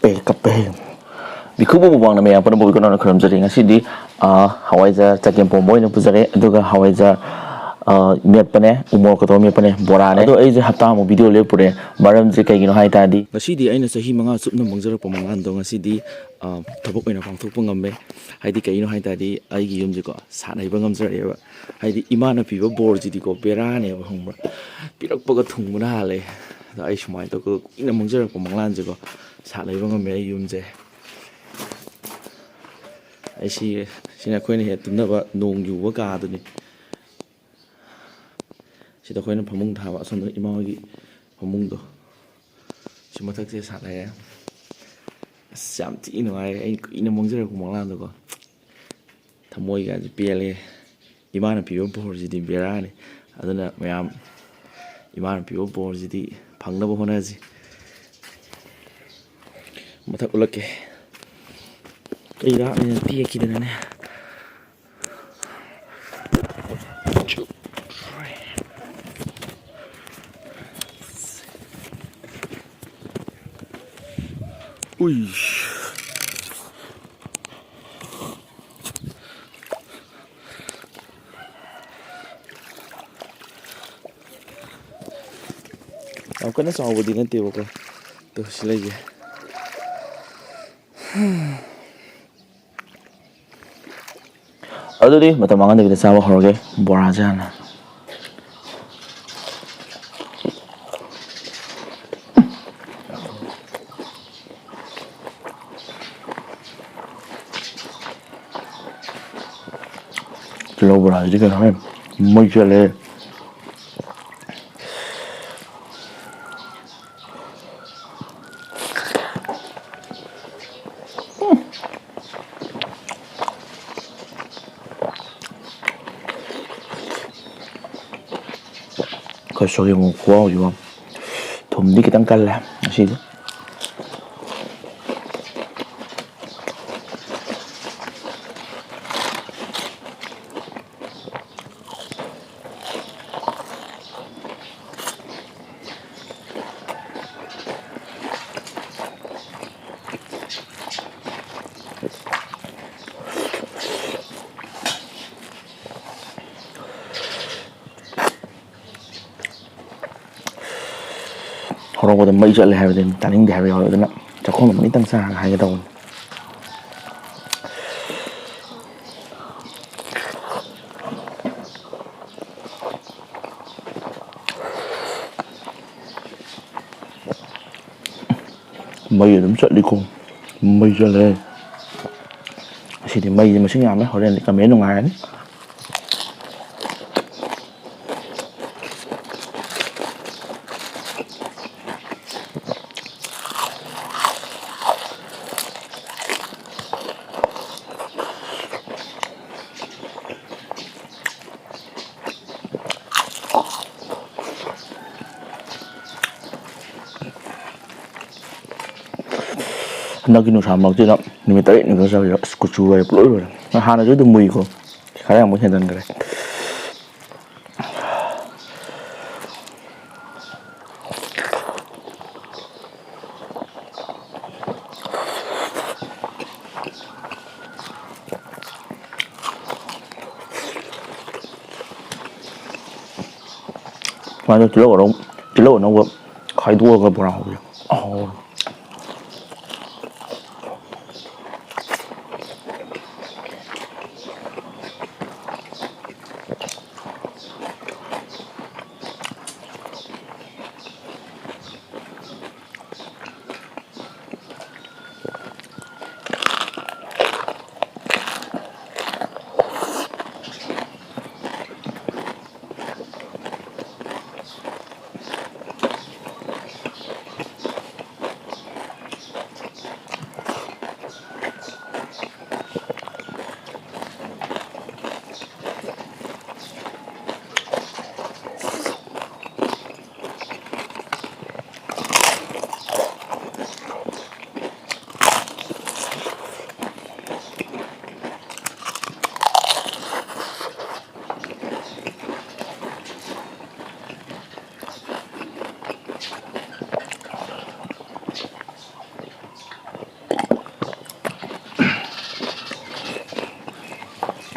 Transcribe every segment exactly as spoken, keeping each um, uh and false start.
ꯀꯞꯄꯦ, ꯀꯞꯄꯦ꯫ ꯃꯤꯈꯨꯕ ꯃꯨꯛꯕꯥꯡꯅ ꯃꯌꯥꯝ ꯄꯨꯝꯅꯃꯛꯄꯨ ꯏꯀꯣꯟꯅꯅ ꯈꯨꯔꯨꯝꯖꯔꯤ꯫ ꯉꯁꯤꯗꯤ, ꯑ, ꯍꯋꯥꯏꯖꯥꯔ ꯆꯒꯦꯝꯄꯣꯝꯕ ꯑꯣꯏꯅ ꯄꯨꯖꯔꯦ, ꯑꯗꯨꯒ ꯍꯋꯥꯏꯖꯥꯔ, ꯑ, ꯃꯦꯠꯄꯅꯦ, ꯎ ꯃꯣꯔꯣꯛꯀ ꯇꯧꯔ ꯃꯦꯠꯄꯅꯦ, ꯕꯣꯔꯥꯅꯦ꯫ ꯑꯗꯣ ꯑꯩꯁꯦ ꯍꯞꯇꯥꯃꯨꯛ video ꯂꯦꯞꯄꯨꯔꯦ꯫ ꯃꯔꯝꯁꯦ ꯀꯩꯒꯤꯅꯣ ꯍꯥꯏ ꯇꯥꯔꯗꯤ, ꯉꯁꯤꯗꯤ ꯑꯩꯅ ꯆꯍꯤ ꯃꯉꯥ ꯆꯨꯞꯅ ꯃꯥꯡꯖꯔꯛꯄ ꯃꯪꯂꯥꯟꯗꯣ ꯉꯁꯤꯗꯤ, ꯑ, ꯊꯕꯛ ꯑꯣꯏꯅ ꯄꯥꯡꯊꯣꯛꯄ ꯉꯝꯃꯦ꯫ ꯍꯥꯏꯗꯤ ꯀꯩꯒꯤꯅꯣ ꯍꯥꯏ ꯇꯥꯔꯗꯤ, ꯑꯩꯒꯤ ꯌꯨꯝꯁꯦꯀꯣ, ꯁꯥꯠ ꯍꯩꯕ ꯉꯝꯖꯔꯛꯑꯦꯕ꯫ ꯍꯥꯏꯗꯤ ꯏꯃꯥꯅ ꯄꯤꯕ ꯕꯣꯔꯁꯤꯗꯤꯀꯣ, ꯕꯦꯔꯥꯅꯦꯕ, ꯈꯪꯕ꯭ꯔꯥ? ꯄꯤꯔꯛꯄꯒ ꯊꯨꯡꯕꯅ ꯍꯥꯜꯂꯦ꯫ ꯑꯗꯣ ꯑꯩ ꯁꯨꯃꯥꯏꯅ ꯇꯧꯔꯒ ꯀꯨꯏꯅ ꯃꯥꯡꯖꯔꯛꯄ ꯃꯪꯂꯥꯟꯁꯦꯀꯣ, ꯁꯥꯠ ꯍꯩꯕ ꯉꯝꯃꯦ ꯑꯩ ꯌꯨꯝꯁꯦ꯫ ꯑꯩ ꯁꯤ, ꯁꯤꯅ ꯑꯩꯈꯣꯏꯅ ꯍꯦꯛ ꯇꯨꯝꯅꯕ ꯅꯣꯡ ꯌꯨꯕ ꯀꯥꯗꯨꯅꯤ꯫ ꯁꯤꯗ ꯑꯩꯈꯣꯏꯅ ꯐꯃꯨꯡ ꯊꯥꯕ, ꯑꯁꯣꯝꯗ ꯏꯃꯥ ꯍꯣꯏꯒꯤ ꯐꯃꯨꯡꯗꯣ꯫ ꯁꯤ ꯃꯊꯛꯁꯦ ꯁꯥꯠ ꯍꯩꯔꯦ꯫ ꯑꯁ, ꯌꯥꯝ ꯊꯤ ꯅꯨꯡꯉꯥꯏꯔꯦ꯫ ꯑꯩꯅ ꯀꯨꯏꯅ ꯃꯥꯡꯖꯔꯛꯄ ꯃꯪꯂꯥꯟꯗꯣꯀꯣ꯫ ꯊꯃꯣꯏꯒꯁꯦ ꯄꯦꯜꯂꯦ꯫ ꯏꯃꯥꯅ ꯄꯤꯕ ꯕꯣꯔꯁꯤꯗꯤ ꯕꯦꯔꯥꯅꯤ꯫ ꯑꯗꯨꯅ ꯃꯌꯥꯝ, ꯏꯃꯥꯅ ꯄꯤꯕ ꯕꯣꯔꯁꯤꯗꯤ ꯐꯪꯅꯕ ꯍꯣꯠꯅꯁꯤ꯫ ꯃꯊꯛ ꯎꯠꯂꯛꯀꯦ꯫ ꯀꯩ ꯂꯥꯛꯅ ꯇꯦꯛꯈꯤꯗꯅꯅꯦ꯫ ꯎꯏ꯫ ꯌꯥꯝ ꯀꯟꯅ ꯆꯥꯎꯕꯗꯤ ꯅꯠꯇꯦꯕꯀꯣ꯫ ꯑꯗꯣ ꯁꯤ ꯂꯩꯒꯦ꯫ ꯑꯗꯨꯗꯤ ꯃꯇꯝ ꯃꯥꯡꯍꯟꯗꯕꯤꯗ ꯆꯥꯕ ꯍꯧꯔꯒꯦ, ꯕꯣꯔꯥꯁꯦ ꯍꯥꯟꯅ꯫ ꯇꯤꯜꯍꯧ ꯕꯣꯔꯥꯁꯤꯗꯤ ꯀꯩꯅꯣ ꯍꯦ, ꯃꯩ ꯆꯠꯂꯦ꯫ ꯑꯩꯈꯣꯏ ꯁꯣꯔꯤ ꯃꯣꯔꯣꯛ ꯈꯨꯍꯥꯎꯁꯤꯀꯣ꯫ ꯊꯨꯝꯗꯤ ꯈꯤꯇꯪ ꯀꯜꯂꯦ ꯉꯁꯤꯗꯤ꯫ ꯄꯣꯔꯛꯄꯗ ꯃꯩ ꯆꯠꯂꯦ ꯍꯥꯏꯕꯗꯤ ꯇꯥꯅꯤꯡꯗꯦ ꯍꯥꯏꯕ ꯌꯥꯎꯋꯦ꯫ ꯑꯗꯨꯅ ꯆꯥꯛꯈꯣꯝ ꯑꯃꯅꯤꯇꯪ ꯆꯥꯔꯒ ꯍꯥꯏꯒꯦ ꯇꯧꯕꯅꯤ꯫ ꯃꯩ ꯑꯗꯨꯝ ꯆꯠꯂꯤꯀꯣ꯫ ꯃꯩ ꯆꯠꯂꯦ꯫ ꯑꯁꯤꯗꯤ ꯃꯩꯁꯦ ꯃꯁꯤꯡ ꯌꯥꯝꯃꯦ꯫ ꯍꯣꯔꯦꯟꯗꯤ ꯀꯃꯦꯟ ꯅꯨꯡꯉꯥꯏꯔꯅꯤ꯫ ꯍꯟꯗꯛꯀꯤ ꯅꯨꯡꯁꯥ ꯃꯔꯛꯁꯤꯗ ꯅꯨꯃꯤꯠ ꯇꯔꯦꯠꯅꯤꯒ ꯆꯠꯂꯤꯕ, ꯑꯁ, ꯀꯨꯆꯨꯒꯁꯦ ꯄꯨꯂꯣꯏ ꯂꯣꯏꯔꯦ꯫ ꯍꯥꯟꯅꯁꯨ ꯑꯗꯨꯝ ꯃꯨꯏꯀꯣ, ꯈꯔ ꯑꯃꯨꯛ ꯍꯦꯟꯖꯤꯟꯈ꯭ꯔꯦ꯫ ꯁꯨꯃꯥꯏꯅ ꯇꯤꯜꯍꯧ ꯑꯅꯧ-, ꯇꯤꯜꯍꯧ ꯑꯅꯧꯕ ꯈꯥꯏꯗꯣꯛꯑꯒ ꯕꯣꯔꯥ ꯍꯧꯕꯁꯦ꯫ ꯑꯍꯥꯎꯕꯅꯤ꯫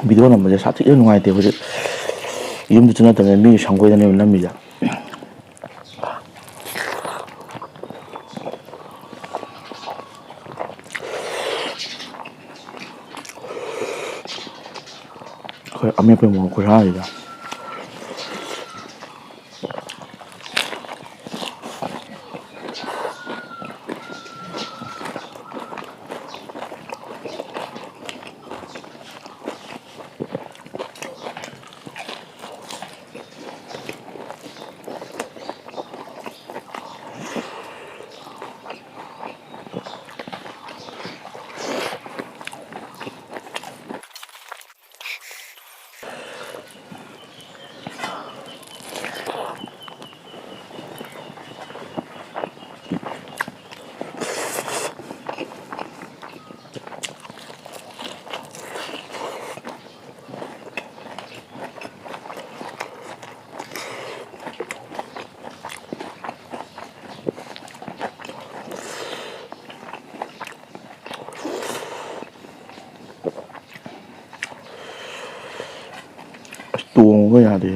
ꯚꯤꯗꯤꯑꯣ ꯅꯝꯕꯁꯦ ꯁꯥꯊꯤꯅ ꯅꯨꯡꯉꯥꯏꯇꯦ ꯍꯧꯖꯤꯛ꯫ ꯌꯨꯝꯗꯁꯨ ꯅꯠꯇꯕꯅꯤꯅ ꯃꯤꯒꯤ ꯁꯪꯒꯣꯏꯗꯅꯦꯕ ꯅꯝꯃꯤꯁꯦ꯫ ꯃꯦꯠꯄꯩ ꯃꯑꯣꯡ ꯈꯨꯠꯁꯥꯁꯤꯗ꯫ ꯑꯁ, ꯇꯣꯡꯕꯒ ꯌꯥꯗꯦ꯫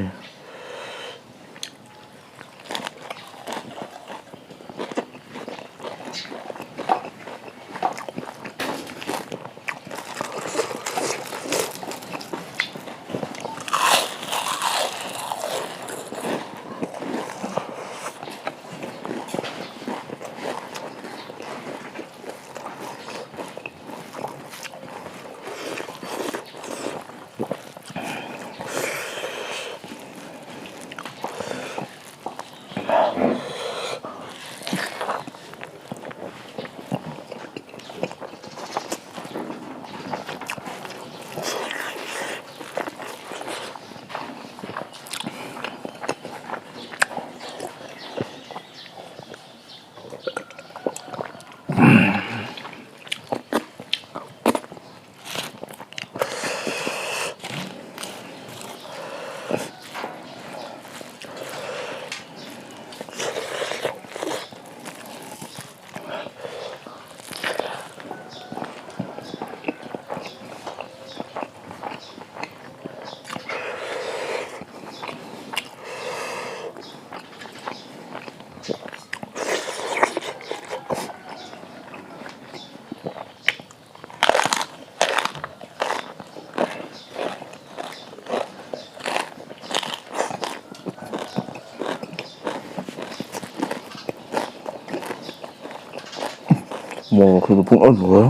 ꯃꯣꯔꯣꯛꯁꯤꯗ ꯄꯨꯡ ꯑꯅꯤꯒ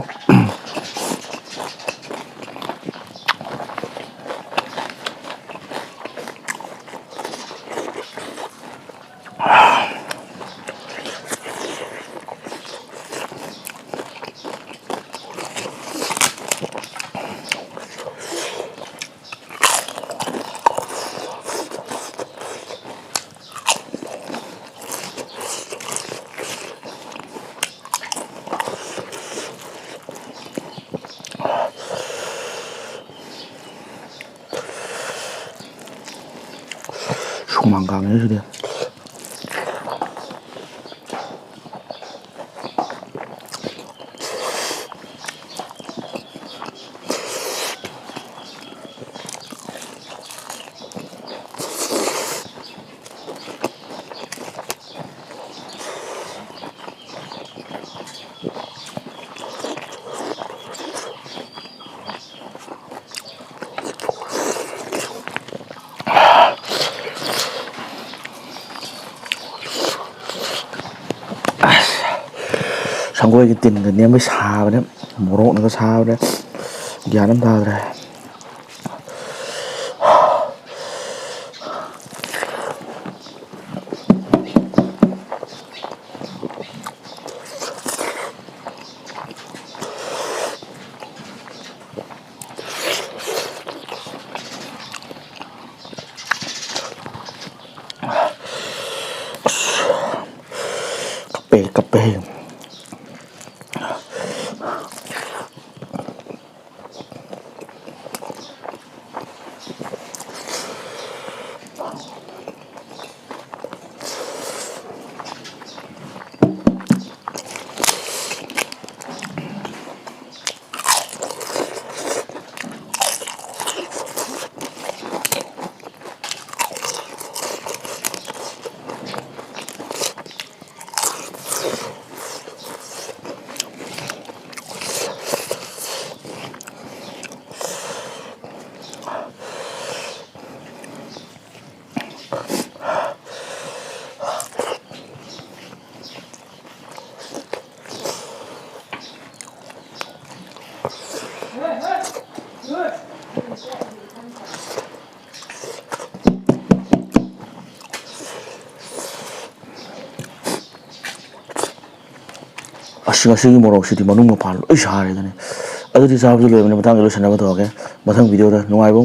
ꯁꯨꯃꯥꯡ ꯀꯥꯡꯉꯦ ꯁꯤꯗꯤ꯫ ꯁꯪꯒꯣꯏꯒꯤ ꯇꯤꯟꯒ ꯅꯦꯝꯕꯩ ꯁꯥꯕꯅꯦ, ꯃꯣꯔꯣꯛꯅꯒ ꯁꯥꯕꯅꯦ, ꯒ꯭ꯌꯥꯟ ꯑꯃ ꯇꯥꯗ꯭ꯔꯦ꯫ ꯀꯞꯄꯦ, ꯀꯞꯄꯦ꯫ ꯉꯁꯤꯒꯤ ꯃꯣꯔꯣꯛꯁꯤꯗꯤ ꯃꯅꯨꯡ ꯃꯄꯥꯟ ꯂꯣꯏ ꯁꯥꯔꯦ ꯑꯗꯨꯅꯤ꯫ ꯑꯗꯨꯗꯤ ꯆꯥꯕꯁꯨ ꯂꯣꯏꯕꯅꯤ, ꯃꯇꯥꯡꯗ ꯂꯣꯏꯁꯟꯅꯕ ꯇꯧꯔꯒꯦ꯫ ꯃꯊꯪ ꯚꯤꯗꯤꯑꯣꯗ ꯅꯨꯡꯉꯥꯏꯕ